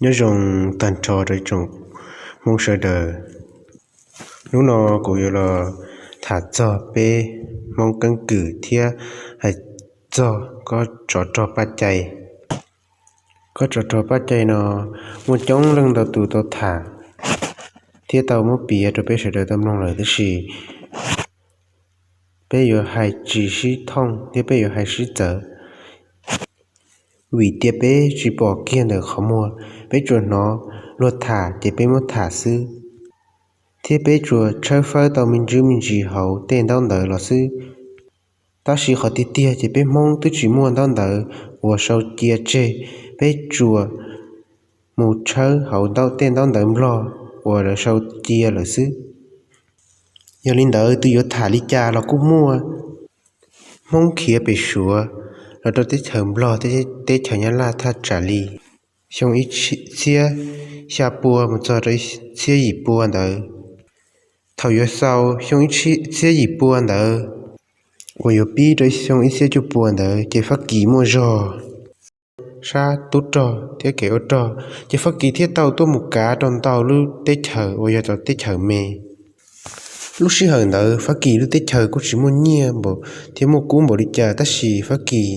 Nyob zoo tag nrho rau ib tsoom Hmoob sawv daws. Hnub no kuv yuav los tham txog peb Hmoob keeb kwm thiab hais txog kob tsov rog Paj Cai. Kob tsov rog Paj Cai no muaj coob leej ntau tus tau tham thiab tau muab piav rau peb sawv daws tau mloog lawm, tab sis peb yuav hais tsis sib thooj thiab peb yuav hais sib txawv, vim tias peb tsis pom kiag ntawm qhov muag, peb tsuas hnov luag tham ces peb muab tham xwb, thiab peb tsuas tshawb fawb tau me ntsis me ntsis hauv tej ntaub ntawv los xwb. Tab sis qhov tiag tiag ces peb Hmoob twb tsis muaj ntaub ntawv uas sau cia tseg, peb tsuas mus tshawb hauv ntau tej ntaub ntawv Nplog uas lawv sau cia lawm xwb. Yog li ntawd tus yuav tham li cas los kuj muaj. Hmoob khiav pem Suav los rau teb chaws Nplog thiab teb chaws Nyab Laj thaj tsam li xyoo ib txhiab xya pua mus txog rau ib txhiab yim pua ntawd. Thaum yuav xaus xyoo ib txhiab yim pua ntawd uas yuav pib rau xyoo ib txhiab cuaj pua ntawd ces Fab Kis muaj zog sab tub rog thiab kev ua rog, ces Fab Kis thiaj tau tuaj mus kav rau ntau lub teb chaws uas yog cov teb chaws me. Lub sij hawm ntawd Fab Kis lub teb chaws kuj tsis muaj nyiaj thiab muaj kub npaum li cas, tab sis Fab Kis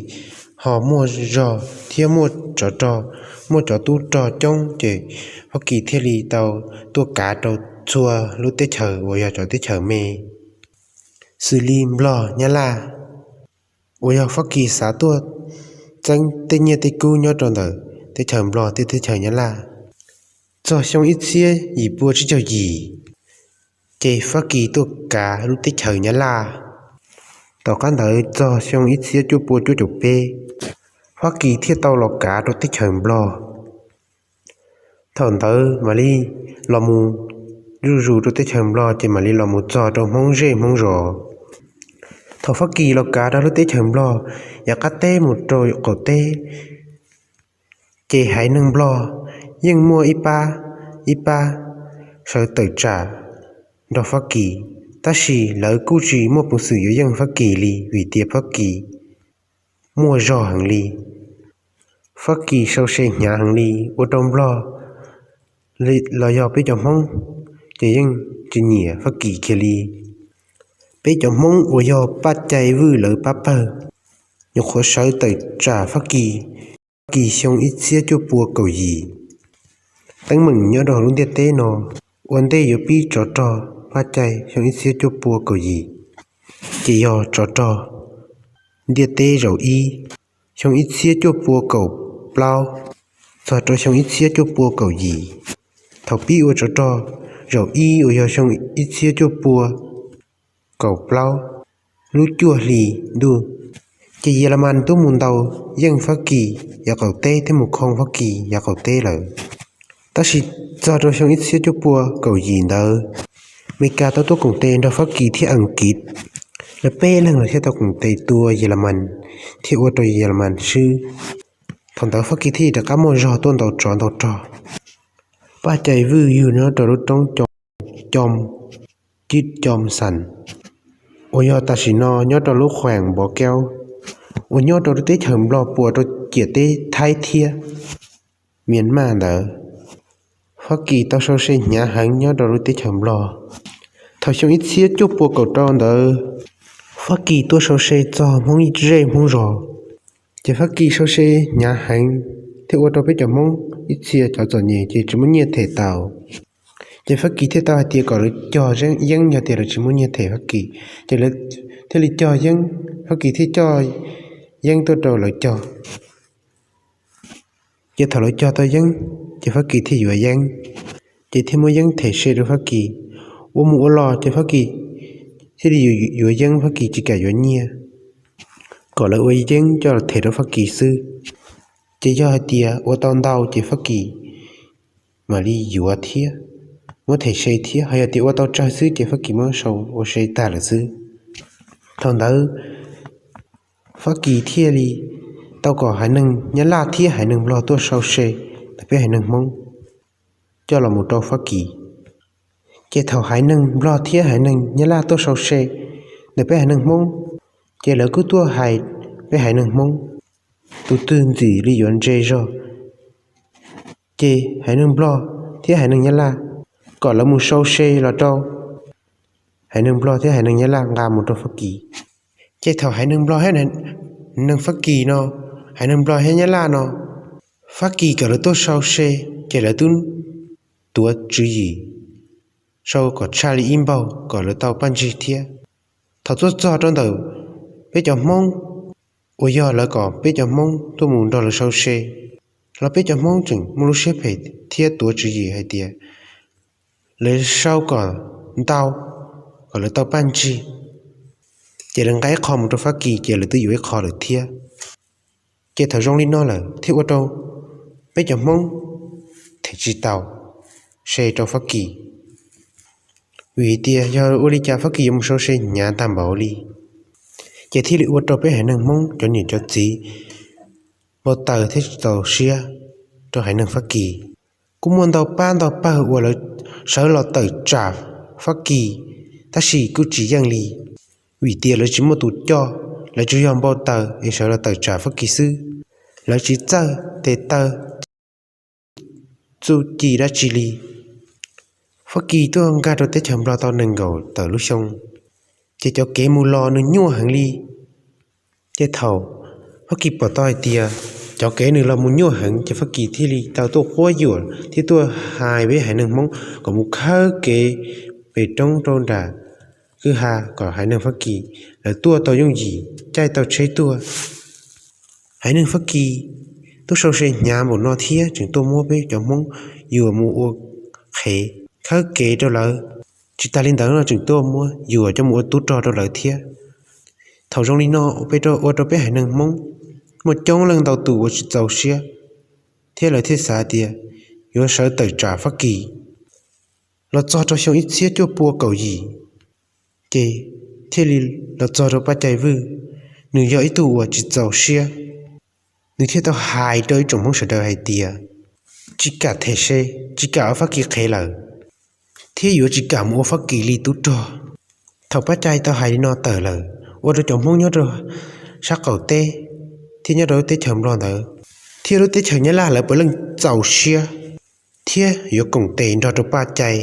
ho muaj zog thiab muaj tsov rog, muaj cov tub rog coob, ces Fab Kis thiaj li tau tuaj kav rau txhua lub teb chaws uas yog cov teb chaws me, xws li Nplog, Nyab Laj, uas yog Fab Kis xav tuaj txeeb tej nyiaj tej kub nyob rau ntawm teb chaws Nplog thiab teb chaws Nyab Laj. Txog xyoo ib txhiab yim pua tsib caug yim, ces Fab Kis tuaj kav lub teb chaws Nyab Laj. Tom qab ntawd txog xyoo ib txhiab cuaj pua cuaj caum peb, Fab Kis thiaj tau los kav rau teb chaws Nplog. Thaum ntawd mam li los mus zuj zus rau teb chaws Nplog ces mam li los mus txog rau Hmoob zej Hmoob zos. Thaum Fab Kis los kav rau lub teb chaws Nplog, yav qab teb mus rau qaum teb, ces haiv neeg Nplog yeej muaj ib pab ib pab sawv tawm tsam nrog Fab Kis, tab sis lawv kuj tsis muaj peev xwm yuav yeej Fab Kis li vim tias Fab Kis muaj zog heev li. Fab Kis sau se hnyav heev li, ua rau Nplog los yog peb cov Hmoob ces yeej tsis nyiam Fab Kis kiag li. Peb cov Hmoob uas yog Paj Cai Vwj lawv pab pawg, nyuam qhuav sawv tawm tsam Fab Kis, Fab Kis xyoo ib txhiab cuaj pua kaum yim. Teeb meem nyob rau hauv lub ntiaj teb no, ua ntej yuav pib tsov rog Paj Cai xyoo ib txhiab cuaj pua kaum yim, ces yog tsov rog ntiaj teb zaum ib, xyoo ib txhiab cuaj pua kaum plaub txog rau xyoo ib txhiab cuaj pua kaum yim. Thaum pib ua tsov rog zaum ib uas yog xyoo ib txhiab cuaj pua kaum plaub lub cuaj hli ntuj, ces Yelamas tuaj mus ntaus yeej Fab Kis yav qaum teb thiab mus khoo Fab Kis yav qaum teb lawm. Tab sis txog rau xyoo ib txhiab cuaj pua kaum yim ntawd, Meskas tau tuaj koom tes nrog Fab Kis thiab Askiv, lawv peb leeg los thiaj tau koom tes tua Yelamas thiab ua rau Yelamas swb. Thaum ntawd Fab Kis thiaj rov qab muaj zog tuaj ntaus tsov ntaus rog. Paj Cai Vwj yug nyob rau lub roob Coo, Cib Coo Xas, uas yog tam sim no nyob rau lub khueem Npov Kaub, uas nyob rau lub teb chaws Nplog puas rau ciam teb Thaib thiab Mias Mas ntawd. Fab Kis tau sau se hnyav heev nyob rau lub teb chaws Nplog. Thaum xyoo ib txhiab cuaj pua kaum rau ntawd, Fab Kis tuaj sau se txog Hmoob zej Hmoob zos, ces Fab Kis sau se hnyav heev thiab ua rau peb cov Hmoob ib txhia cov txom nyem ces tsis muaj nyiaj them tau. Ces Fab Kis thiaj tau hais tias kom lawv cog yeeb, yog tias lawv tsis muaj nyiaj them Fab Kis, ces lawv thiaj li cog yeeb, Fab Kis thiaj coj yeeb tuaj rau lawv cog. Ces thaum lawv cog tau yeeb, ces Fab Kis thiaj yuav yeeb, ces thiaj muaj yeeb them se rau Fab Kis. Ua mus ua los ces Fab Kis thiaj li yuav yeeb, Fab Kis tsis kam yuav nyiaj, kom lawv ua yeeb coj los them rau Fab Kis xwb. Ces yog hais tias ua tau ntau ces Fab Kis mam li yuav thiab muab them se thiab, ho yog tias ua tau tsawg xwb ces Fab Kis muab sau ua se tag lawm xwb. Thaum ntawd Fab Kis thiaj li tau kom haiv neeg Nyab Laj thiab haiv neeg Nplog tuaj sau se ntawm peb haiv neeg Hmoob coj los mus rau Fab Kis. Ces thaum haiv neeg Nplog thiab haiv neeg Nyab Laj tuaj sau se ntawm peb haiv neeg Hmoob, ces lawv kuj tuaj hais peb haiv neeg Hmoob, tus twg ntxim li yuav ntse zog Ces haiv neeg Nplog thiab haiv neeg Nyab Laj kom lawv mus sau se los rau haiv neeg Nplog thiab haiv neeg Nyab Laj nqa mus rau Fab Kis. Ces thaum haiv neeg Nplog thiab neeg Fab Kis no, haiv neeg Nplog thiab Nyab Laj no, Fab Kis kom lawv tuaj sau se, ces lawv twb tuav tswv yim sau kom tshaj li ib npaug kom lawv tau paj ntsig thiab. Thaum tuaj txog rau ntawm peb cov Hmoob, uas yog lawv kom peb cov Hmoob tuaj mus nrog lawv sau se, los peb cov Hmoob tseem muaj lub siab phem thiab tuav tswv yim hais tias lawv sau kom ntau, kom lawv tau paj ntsig, ces lawv nqa ib qho mus rau Fab Kis ces lawv twb yuav ib qho lawm thiab. Ces thaum zoo li no lawm thiaj ua rau peb cov Hmoob them tsis tau se rau Fab Kis, vim tias yog ua li cas Fab Kis yuav mus sau se hnyav tag npaum li. Ces thiaj li ua rau peb haiv neeg Hmoob cov niam cov txiv npau taws thiab tsis txaus siab rau haiv neeg Fab Kis. Kuj muaj ntau pab ntau pawg uas lawv sawv los tawm tsam Fab Kis, tab sis kuj tsis yeej li, vim tias lawv tsis muaj tus coj, lawv tsuas yog npau taws es sawv los tawm tsam Fab Kis xwb. Lawv tsis txawj tes taw, tsis txuj ci dab tsi li. Fab Kis tuaj nkag rau teb chaws Nplog tau nees nkaum tawm lub xyoo, ces cov kev mus los nws nyuaj heev li. Ces thaum Fab Kis pom tau hais tias cov kev nws los mus nyuaj heev, ces Fab Kis thiaj li tau tuaj quab yuam thiab tuaj hais peb haiv neeg Hmoob kom mus khawb kev pem roob rau nram kwj ha kom haiv neeg Fab Kis lawv tuaj tau yooj yim caij tau tsheb tuaj. Haiv neeg Fab Kis tuaj sau se hnyav npaum no thiab tseem tuaj muab peb cov Hmoob yuam mus ua qhev khawb kev rau lawv. Tsis tas li ntawd no tseem tuaj muab yuam coj mus ua tub rog rau lawv thiab. Thaum zoo li no ua rau peb haiv neeg Hmoob muaj coob leej ntau tus uas tsis txaus siab, thiab lawv thiaj xav tias yuav sawv tawm tsam Fab Kis. Los txog rau xyoo ib txhiab cuaj pua kaum yim, ces thiaj li los txog rau Paj Cai Vwj. Nws yog ib tug uas tsis txaus siab, nws thiaj tau hais rau ib tsoom Hmoob sawv daws hais tias tsis kam them se, tsis kam ua Fab Kis qhev lawm, thiab yuav tsis kam mus ua Fab Kis li tub rog. Thaum Paj Cai tau hais li no tawm lawm, ua rau cov Hmoob nyob rau sab qaum teb thiab nyob rau lub teb chaws Nplog ntawd thiab lub teb chaws Nyab Laj lawv puav leej txaus siab thiab yuav koom tes nrog rau Paj Cai.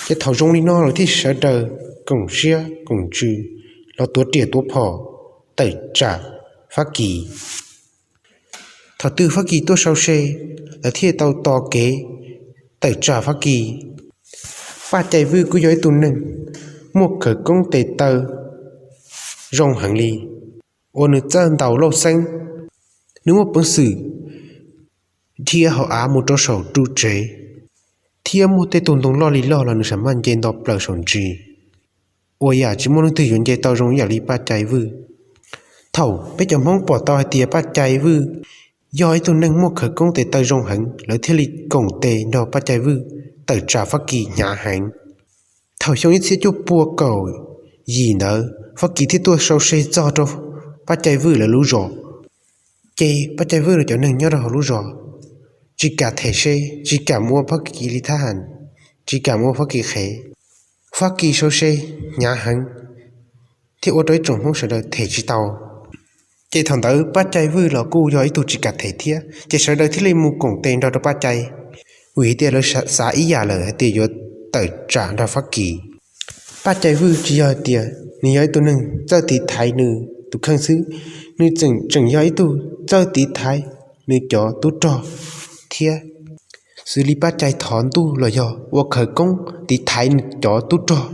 Ces thaum zoo li no lawv thiaj sawv daws koom siab koom ntsws los tuav riam tuav phom tawm tsam Fab Kis. Thaum twg Fab Kis tuaj sau se, lawv thiaj tau tos kev tawm tsam Fab Kis. Paj Cai Vwj kuj yog ib tug neeg muaj khawv koob tes taw zoo heev li, uas nws txawj ntaus lauj xeeb. Nws muaj peev xwm dhia hauv av mus rau saum ru tsev, thiab muaj tej tug ntoo loj li loj los nws sam maj nce nto plaws saum ntsis, uas yam tsis muaj leej twg yuav nce tau zoo ib yam li Paj Cai Vwj. Thaum peb cov Hmoob pom tau hais tias Paj Cai Vwj yog ib tug neeg muaj khawv koob tes taw zoo heev, lawv thiaj li koom tes nrog Paj Cai Vwj tawm tsam Fab Kis hnyav heev. Thaum xyoo ib txhiab cuaj pua kaum yim ntawd Fab Kis thiaj tuaj sau se txog rau Paj Cai Vwj lawv lub zos. Ces Paj Cai Vwj lawv cov neeg nyob rau hauv lub zos tsis kam them se, tsis kam mus ua Fab Kis li thab ham, tsis kam mus ua Fab Kis qhev. Fab Kis sau se hnyav heev, thiaj ua rau ib tsoom Hmoob sawv daws them tsis tau. Ces thaum ntawd Paj Cai Vwj los kuj yog ib tug tsis kam them thiab, ces sawv daws thiaj li mus koom tes nrog rau Paj Cai, vim tias lawv xav ib yam lawm hais tias yuav tawm tsam nrog Fab Kis. Paj Cai Vwj tsis yog hais tias nws yog ib tug neeg txawj tiv thaiv nws tus kheej xwb, nws tseem tseem yog ib tug txawj tiv thaiv nws cov tub rog thiab. Xws li Paj Cai thov ntuj los yog ua khawv koob tiv thaiv nws cov tub rog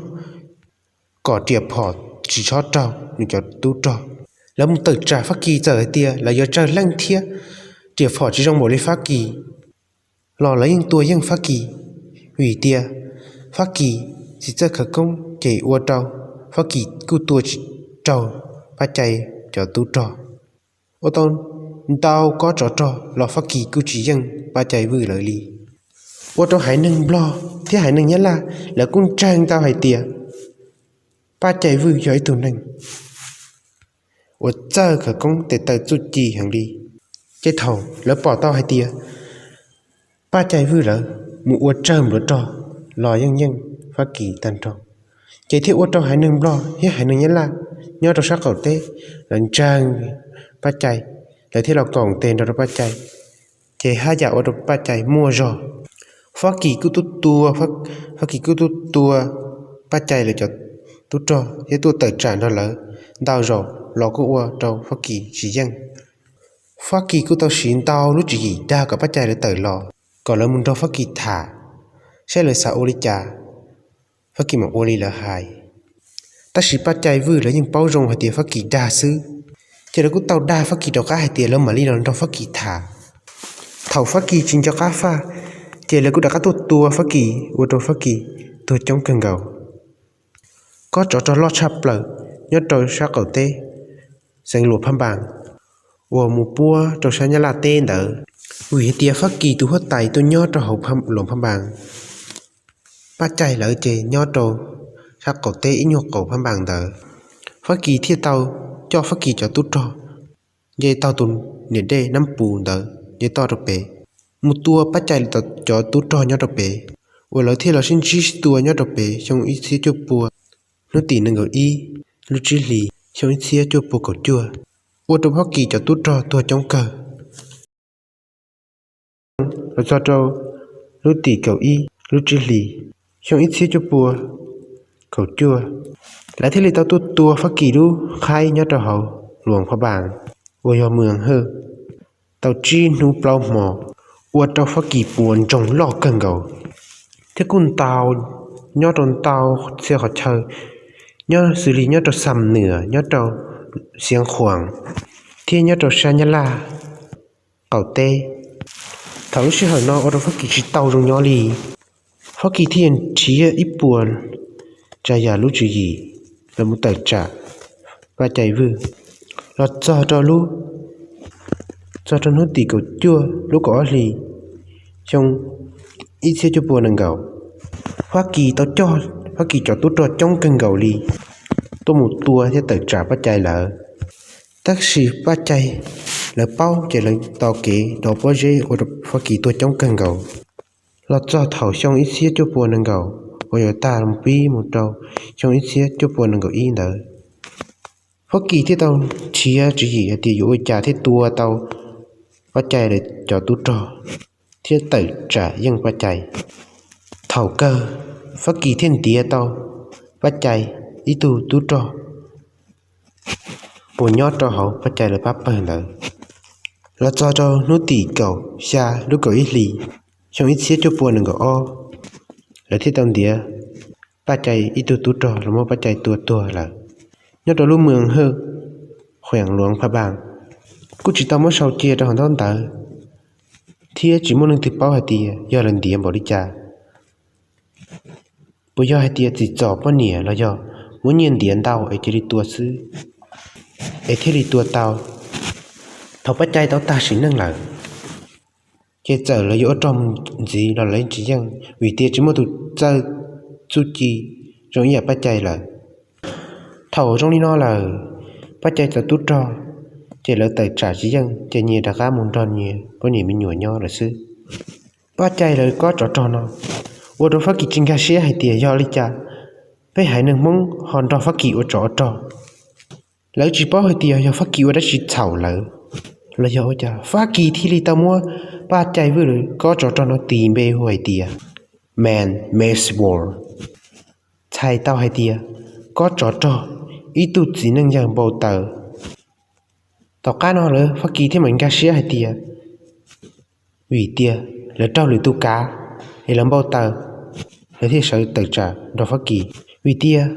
kom riam phom tsis txhob raug nws cov tub rog. Lawv mus tawm tsam Fab Kis txawm hais tias lawv yuav tsawg leej thiab riam phom tsis zoo npaum li Fab Kis los lawv yeej tua yeej Fab Kis, vim tias Fab Kis tsis txawj khawv koob ces ua rau Fab Kis kuj tua tsis raug Paj Cai cov tub rog. Ua tau ntau kob tsov rog los Fab Kis kuj tsis yeej Paj Cai Vwj lawv li. Ua rau haiv neeg Nplog thiab haiv neeg Nyab Laj lawv kuj ntseeg tau hais tias Paj Cai Vwj yog ib tug neeg uas txawj khawv koob tes taw txuj ci heev li. Ces thaum lawv pom tau hais tias Paj Cai Vwj lawv mus ua tsawg npluav rog los yeej yeej Fab Kis tag nrho, ces thiaj ua rau haiv neeg Nplog thiab haiv neeg Nyab Laj nyob rau sab qaum teb lawv ntseeg Paj Cai, lawv thiaj los koom tes nrog rau Paj Cai. ces haj yam ua rau Paj Cai muaj zog. Fab Kis kuj tuaj tua, Fab Kis kuj tuaj tua Paj Cai lawv cov tub rog thiab tuaj tawm tsam nrog lawv ntau zaus los kuj ua rau Fab Kis tsis yeej. Fab Kis kuj tau siv ntau lub tswv yim dag kom Paj Cai lawv tawm los, kom lawv mus nrog Fab Kis tham, saib lawv xav ua li cas, Fab Kis mam ua li lawv hais. Tab sis Paj Cai Vwj lawv yeej paub zoo hais tias Fab Kis dag xwb, ces lawv kuj tau dag Fab Kis rov qab hais tias lawv mam li los nrog Fab Kis tham. Thaum Fab Kis tsis nco qab faj, ces lawv kuj rov qab tuaj tua Fab Kis ua rau Fab Kis tuag coob kawg nkaus. Kob tsov rog loj tshaj plaws nyob rau sab qaum teb xeev Luam Phab Npas uas mus puab rau sab Nyab Laj teb ntawd, vim hais tias Fab Kis tus huab tais tuaj nyob rau hauv Luam Phab Npas. Paj Cai lawv ces nyob rau sab qaum teb ib nyuag qaum Phab Npas ntawd. Fab Kis thiaj tau coj Fab Kis cov tub rog nce taug tus niam dej Nab Pus ntawd nce toj rau pem, mus tua Paj Cai cov tub rog nyob rau pem, uas lawv thiaj los sib ntsib sib tua nyob rau pem xyoo ib txhiab cuaj pua hnub tim nees nkaum ib lub tsib hlis xyoo ib txhiab cuaj pua kaum cuaj, ua rau Fab Kis cov tub rog tuag coob kawg. Los txog rau hnub tim kaum ib lub tsib hlis xyoo ib txhiab cuaj pua kaum cuaj, lawv thiaj li tau tuaj tua Fab Kis lub qhaib nyob rau hauv Luam Phab Npas uas yog Mws Hawj tau tsib hnub plaub hmo, ua rau Fab Kis puas ntsoog loj kawg nkaus, thiab kuj ntaus nyob rau ntau txhia qhov chaw, nyob xws li nyob rau Xam Nwm, nyob rau Xiav Khuam, thiab nyob rau sab Nyab Laj qaum teb. Thaum lub sij hawm no ua rau Fab Kis tsis tau zoo nyob li, Fab Kis thiaj nrhiav ib puas tsav yam lub tswv yim los mus tawm tsam Paj Cai Vwj. Los txog rau lub, txog rau hnub tim kaum cuaj lub kaum ob hlis xyoo ib txhiab cuaj pua nees nkaum, Fab Kis tau coj Fab Kis cov tub rog coob kawg nkaus li tuaj mus tua thiab tawm tsam Paj Cai lawv. Tab sis Paj Cai lawv paub ces lawv tos kev dov pob zeb ua rau Fab Kis tuag coob kawg nkaus. Los txog thaum xyoo ib txhiab cuaj pua nees nkaum uas yuav tag mus pib mus rau xyoo ib txhiab cuaj pua nees nkaum ib ntawd, Fab Kis thiaj tau nrhiav tswv yim hais tias yuav ua cas thiaj tua tau Paj Cai lawv cov tub rog thiab tawm tsam yeej Paj Cai. Thaum kawg Fab Kis thiaj ntiav tau Paj Cai ib tug tub rog uas nyob rau hauv Paj Cai lawv pab pawg ntawd. Los txog rau hnub tim kaum xya lub kaum ib hlis xyoo ib txhiab cuaj pua nees nkaum ob, lawv thiaj tau ntiav Paj Cai ib tug tub rog los muab Paj Cai tua tuag lawm nyob rau lub Mws Hawj, khueem Luam Phab Npas. Kuj tsis tau muab sau cia rau hauv ntaub ntawv, thiab tsis muaj leej twg paub hais tias yog lawv ntiav npaum li cas. Puas yog hais tias txim txom poj niam los yog muab nyiaj ntiav ntau es cia li tua xwb, es thiaj li tua tau. Thaum Paj Cai tau tag sim neej lawm, ces txawm lawv yuav ua rog mus ntxiv los lawv tsis yeej, vim tias tsis muaj tus txawj txuj ci zoo ib yam Paj Cai lawm. Thaum zoo li no lawm, Paj Cai cov tub rog ces lawv tawm tsam tsis yeej ces nyias rov qab mus nrog nyias poj niam me nyuam nyob lawm xwb. Paj Cai lawv kob tsov rog no ua rau Fab Kis tsis nkag siab hais tias yog li cas peb haiv neeg Hmoob ho nrog Fab Kis ua tsov ua rog. Lawv tsis paub hais tias yog Fab Kis ua dab tsi txhaum lawv los yog ua cas Fab Kis thiaj li tau muab Paj Cai Vwj lawv kob tsov rog no tis npe hu hais tias Man Made War, txhais tau hais tias kob tsov rog ib tug txiv neej yawg npau taws. Tom qab no lawv Fab Kis thiaj mam nkag siab hais tias vim tias lawv raug lwm tus kav es lawv npau taws, lawv thiaj sawv tawm tsam nrog Fab Kis. Vim tias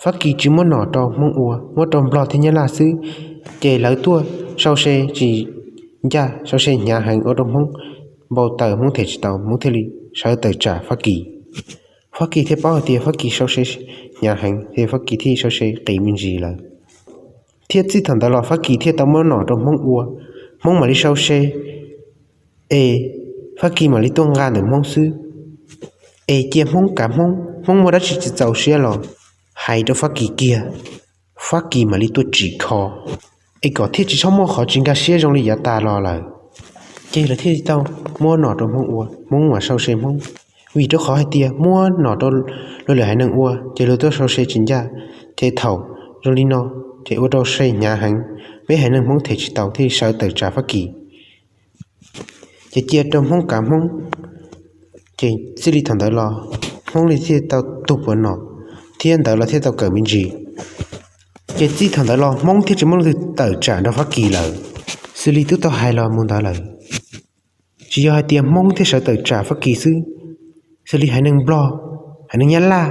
Fab Kis tsis muab nom rau Hmoob ua, muab rau Nplog thiab Nyab Laj xwb, ces lawv tuaj sau se tsis ncaj, sau se hnyav heev ua rau Hmoob npau taws, Hmoob them tsis tau, Hmoob thiaj li sawv tawm tsam Fab Kis. Fab Kis thiaj paub hais tias Fab Kis sau se hnyav heev thiab Fab Kis thiaj sau se qis me ntsis lawm. Thiab txij thaum ntawd los Fab Kis thiaj tau muab nom rau Hmoob ua, Hmoob mam li sau se, es Fab Kis mam li tuaj nqa ntawm Hmoob xwb. Es cia Hmoob kav Hmoob, Hmoob muaj dab tsi tsis txaus siab los hais rau Fab Kis kiag, Fab Kis mam li tuaj tsim kho, es kom thiaj tsis txhob muaj qhov tsis nkag siab zoo li yav tas los lawm. Ces lawv thiaj li tau muab nom rau Hmoob ua, Hmoob mam sau se Hmoob. Vim rau qhov hais tias muab nom rau luag lwm haiv neeg ua ces luag tuaj sau se tsis ncaj, ces thaum zoo li no ces ua rau se hnyav heev, peb haiv neeg Hmoob them tsis tau thiaj li sawv tawm tsam Fab Kis. ces cia rau Hmoob kav Hmoob. Ces txij li thaum ntawd los Hmoob li thiaj tau tug puas nom, thiab ntawv los thiaj tau kawm me ntsis. Ces txij thaum ntawd los Hmoob thiaj tsis muaj leej twg tawm tsam nrog Fab Kis lawm, xws li twb tau hais los mus ntawd lawm. Tsis yog hais tias Hmoob thiaj sawv tawm tsam Fab Kis xwb, xws li haiv neeg Nplog, haiv neeg Nyab Laj,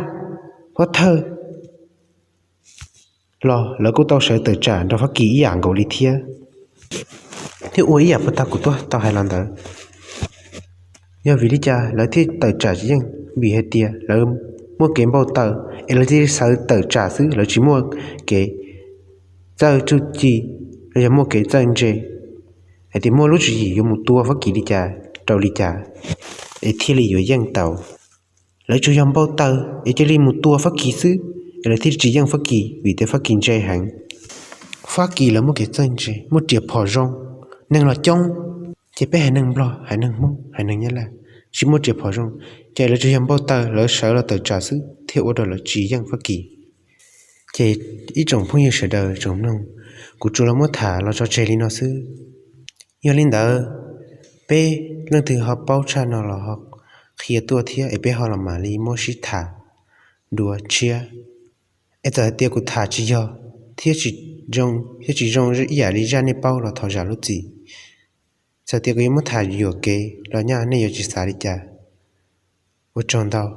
Fab Thawj los lawv kuj tau sawv tawm tsam nrog Fab Kis ib yam nkaus li thiab. Thiab ua ib yam puag ta kuv tuaj tau hais los ntawd. Yog vim li cas lawv thiaj tawm tsam tsis yeej? Vim hais tias lawv muaj kev npau taws es lawv thiaj sawv tawm tsam xwb, lawv tsis muaj kev txawj txuj ci los yog muaj kev txawj ntse hais tias muaj lub tswv yim yuav mus tua Fab Kis li cas rau li cas es thiaj li yuav yeej tau. Lawv tsuas yog npau taws es cia li mus tua Fab Kis xwb, es lawv thiaj tsis yeej Fab Kis vim tias Fab Kis ntse heev. Fab Kis lawv muaj kev txawj ntse, muaj riam phom zoo, neeg los coob, ces peb haiv neeg Nplog, haiv neeg Hmoob, haiv neeg Nyab Laj tsis muaj riam phom zoo, ces lawv tsuas yog npau taws, lawv sawv los tawm tsam xwb thiaj ua rau lawv tsis yeej Fab Kis. Ces ib tsoom phooj ywg sawv daws tsoom mloog, kuv tsuas los muab tham los tso tseg li no xwb. Yog li ntawd, peb leej twg ho paub tshaj no los ho qhia tuaj thiab es peb ho los mam li muab sib tham dua tshiab. Es txawm hais tias kuv tham tsis yog thiab tsis zoo ib yam li zaj nej paub los thov zam lub txim. Txawm tias kuv yuav muab tham yuam kev los nyaj nej yuav tsis xav li cas. Ua tsaug ntau.